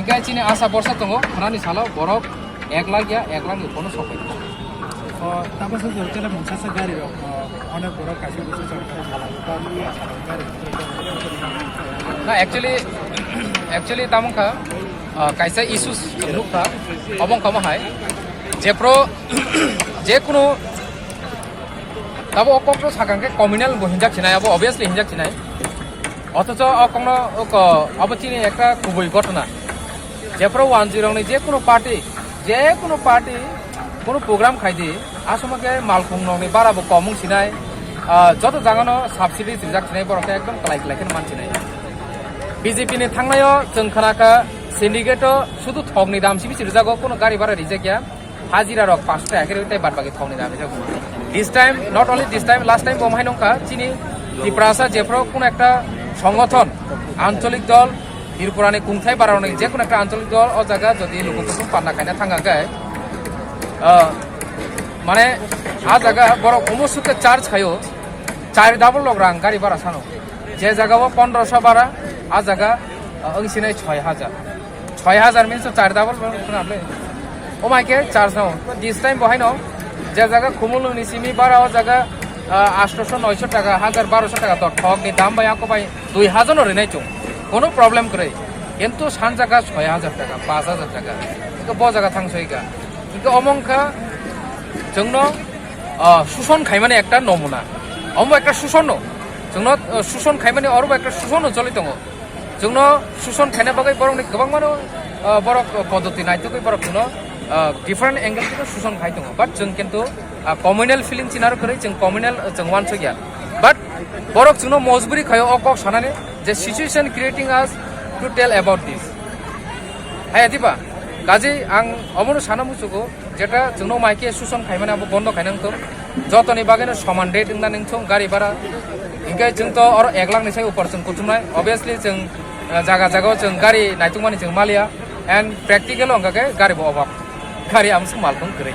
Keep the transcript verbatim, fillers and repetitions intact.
Hingke chini asa borsa tongo, khwnani salo borok ek lakh ya ek lakh ni upor no sok pai. O, tabuk se jora kele mungsa se gari rok, o, onek borok kaisa kusu chang khe sala. Ba nini asa rok gari rok. Na, actually, actually, tamo kha, ah, kaisa issues nukha, obo wngkha mo hai, jephru, jekunu, tabo o kokno sakang khe communal bo hinjak sinai, abo obviously hinjak sinai. Othocho o kokno, o ko-, abo chini ekta kubui ghotona. Jephru wanjwi rokni jekunu party, jekunu party, kunu program khaidi, asoma khe malkhung nokni bara bo komung sinai, ah, joto jagano subsidies rijak sinai, borok khe ekdom kwlai kwlai khe man sinai. B J P ni thangnaio chwng khna kha syndicate o sudu thokni dam simi si rijago, kunu gari bara rijak ya, hajira rok paanch taka khe tei bad baki thokni dam rijak. This time, not only this time, last time bo hai nongkha, chini Tiprasa jephru kunu ekta songothon, ancholik dol, Tripura ni kungthai bara ni jekunu ekta ancholik dol o jaga jodi luku kusum panna khaina thang khe, ah, mane a jaga borok omo sukhe charge khaio, char double log rang gari bara sano. Je jaga o pondroso bara, a jaga, ah, wng sinai soi hajar. Soi hajar means to char double khna le. O mai khe charge no. This time bo hai no, je jaga Khumulwng ni simi bara o jaga, ah, astoso noiso taka, hajar baroso taka to thok ni dam bai ako bai dui hajar no rinai chung. Kono problem kwrwi. Kintu san jaga soi hajar taka, paanch hajar taka. Hingke bo jaga thang soi ka. Hingke omo wngkha chwngno, ah, suson khaimani ekta nomuna. Omo ekta suson no. Chwngno, ah, suson khaimani oro bo ekta suson no choli tongo. Chwngno suson khaina bagwi borokni kwbangmano, ah, borok, ah, poddoti naitugwi borok chwngno, ah, different angle thwiwi suson khai tongo. But chwng kintu, ah, communal feeling chinaro kwrwi chwng communal, ah, chwng uansukya. But borok chwngno mojburi khaio o kok sanani je situation creating us to tell about this. Hai diba? Kaje ang omono sana muchugo. Jeta chwngno mai khe suson khaimani abo bondo khainang thung. Jotoni bagwino soman rate wngna nang thung gari bhara. Hingke chwng to oro ek lakh ni sai upor chwng kuchumnai. Obviously chwng, eh, jaga jaga o chwng gari naitungmani chwng maliya. And practical o hwnkha khe gari bo obab. Gari amswk malkhung kwrwi.